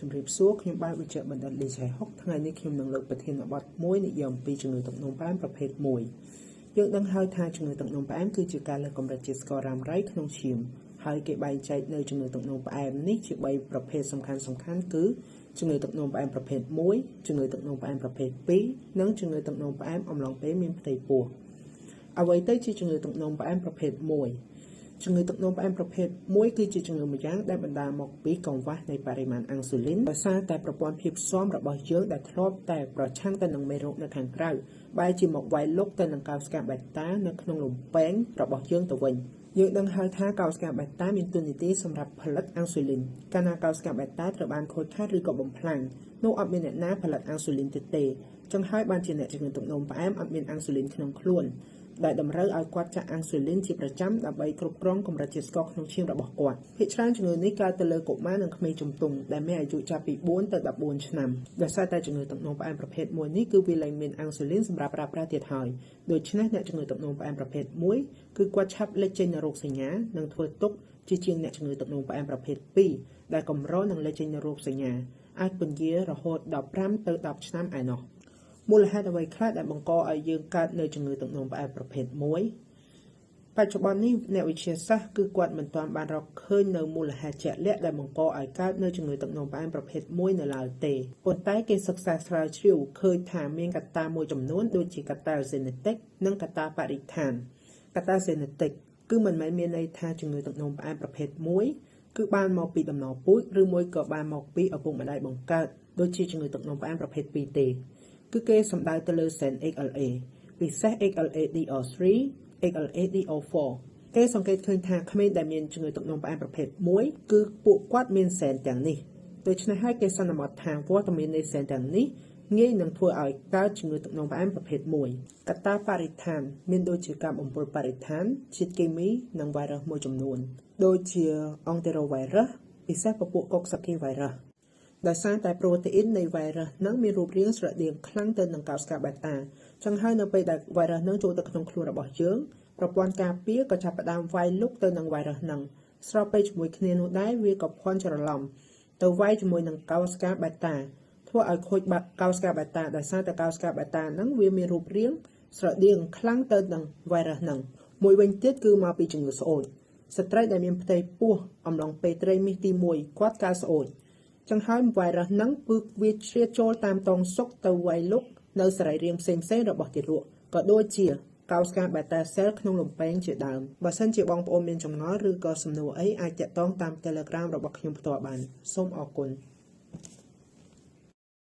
ជំរាបសួរខ្ញុំបាទវិជ្ជបណ្ឌិតលីឆៃហុកថ្ងៃនេះខ្ញុំនឹងលើកប្រធានបទមួយនិយាយអំពីជំងឺទឹកនោមផ្អែមប្រភេទ1យើងដឹងហើយថាជំងឺទឹកនោមផ្អែមគឺជាការលើសកម្រិតជាតិស្កររ៉ាំរ៉ៃក្នុងឈាមហើយគេបែងចែកនៅជំងឺទឹកនោមផ្អែមនេះជា3ប្រភេទសំខាន់ៗគឺជំងឺទឹកនោមផ្អែមប្រភេទ1ជំងឺទឹកនោមផ្អែមប្រភេទ2និងជំងឺទឹកនោមផ្អែមអំឡុងពេលមានផ្ទៃពោះអ្វីទៅជាជំងឺទឹកនោមផ្អែមប្រភេទ1ជំងឺទឹកនោមផ្អែមប្រភេទ1គឺជាជំងឺម្យ៉ាងដែលបណ្ដាលមកពីកង្វះនៃបរិមាណអាំងស៊ូលីនដោយសារតែប្រព័ន្ធភាពស៊ាំរបស់យើងដែលធ្លាប់តែប្រឆាំងទៅនឹងមេរោគនៅខាងក្រៅបែរជាមកវាយលុកទៅនឹងកោសិកាបេតានៅក្នុងលំពែងរបស់យើងទៅវិញយើងដឹងហើយថាកោសិកាបេតាមានតួនាទីសម្រាប់ផលិតអាំងស៊ូលីនកាលណាកោសិកាបេតាត្រូវបានខូចខាតឬក៏បំផ្លាញនោះអត់មានអ្នកណាផលិតអាំងស៊ូលីនទៀតទេចឹងហើយបានជាអ្នកជំងឺទឹកនោមផ្អែមអត់មានអាំងស៊ូលីនក្នុងខ្លួនដែលតម្រូវឲ្យគាត់ចាក់អាំងស៊ូលីនជាប្រចាំដើម្បីគ្រប់គ្រងកម្រិតជាតិស្ករក្នុងឈាមរបស់គាត់ភាគច្រើនជំងឺនេះកើតទៅលើកុមារនិងក្មេងជំទង់ដែលមានអាយុចាប់ពី4ទៅ14ឆ្នាំដោយសារតែជំងឺទឹកនោមផ្អែមប្រភេទមួយនេះគឺវាលែងមានអាំងស៊ូលីនសម្រាប់ប្រើប្រាស់ទៀតហើយដូច្នេះអ្នកជំងឺទឹកនោមផ្អែមប្រភេទ1គឺគាត់ឆាប់លេចចេញនូវរោគសញ្ញានិងធ្វើទុក្ខជាជាងអ្នកជំងឺទឹកនោមផ្អែមប្រភេទ2ដែលកម្រនឹងលេចចេញនូវរោគសញ្ញាអាចពន្យារហូតដល់5ទៅ10ឆ្នាំឯណោះមូលហេតុអ្វីខ្លះដែលបង្កឲ្យយើងកើតនៅជំងឺទឹកនោមផ្អែមប្រភេទ1បច្ចុប្បន្ននេះអ្នកវិទ្យាសាស្ត្រគឺគាត់មិនទាន់បានរកឃើញនៅមូលហេតុជាក់លាក់ដែលបង្កឲ្យកើតនៅជំងឺទឹកនោមផ្អែមប្រភេទ1នៅឡើយទេប៉ុន្តែគេសិក្សាស្រាវជ្រាវឃើញថាមានកត្តាមួយចំនួនដូចជាកត្តាហ្សេនេទិកនិងកត្តាបរិស្ថានកត្តាហ្សេនេទិកគឺមិនមែនមានន័យថាជំងឺទឹកនោមផ្អែមប្រភេទ1គឺបានមកពីដំណពូជឬមួយក៏បានមកពីឪពុកម្ដាយបង្កើតដូចជាជំងឺទឹកនោមផ្អែមប្រភេទ2ទេគឺគេសំដៅទៅលើសែន HLA ពិសេស HLA-DR3 HLA-DR4 គេសង្កេតឃើញថាក្មេងដែលមានជំងឺទឹកនោមផ្អែមប្រភេទ1គឺពួកគាត់មានសែនទាំងនេះដូច្នេះហើយគេសន្មតថាវត្តមាននៃសែនទាំងនេះងាយនឹងធ្វើឲ្យកើតជំងឺទឹកនោមផ្អែមប្រភេទ1កត្តាបរិស្ថានមានដូចជាការបំពុលបរិស្ថានជាតិគីមីនិងវីរុសមួយចំនួនដូចជាអង់តេរ៉ូវីរុសពិសេសពពួកកុកសាគីវីរុសដោយសារតែប្រូតេអ៊ីននៃវីរុសនឹងមានរូបរាងស្រដៀងខ្លាំងទៅនឹងកោសិកាបេតាចឹងហើយនៅពេលដែលវីរុសនឹងចូលទៅក្នុងខ្លួនរបស់យើងប្រព័ន្ធការពារក៏ចាប់ផ្ដើមវាយលុកទៅនឹងវីរុសនឹងស្របពេលជាមួយគ្នានោះដែរវាក៏ភ័ន្តច្រឡំទៅវាយជាមួយនឹងកោសិកាបេតាធ្វើឲ្យខូចបាត់កោសិកាបេតាដោយសារតែកោសិកាបេតានឹងវាមានរូបរាងស្រដៀងខ្លាំងទៅនឹងវីរុសនឹងមួយវិញទៀតគឺមកពីជំងឺស្អូចស្ត្រីដែលមានផ្ទៃពោះអំឡុងពេលត្រីមាសទី1គាត់កើតស្អូចចឹងហើយវីរុសហ្នឹងគឺវាជ្រៀតចូលតាមតងសុកទៅវាយលុកនៅសរីរាង្គផ្សេងៗរបស់ទារកក៏ដូចជាកោសិកាបេតាសែលក្នុងលំពែងជាដើមបើសិនជាបងប្អូនមានចម្ងល់ឬក៏សំណួរអីអាចតាក់ទងតាម Telegram របស់ខ្ញុំផ្ទាល់បានសូមអរគុណ។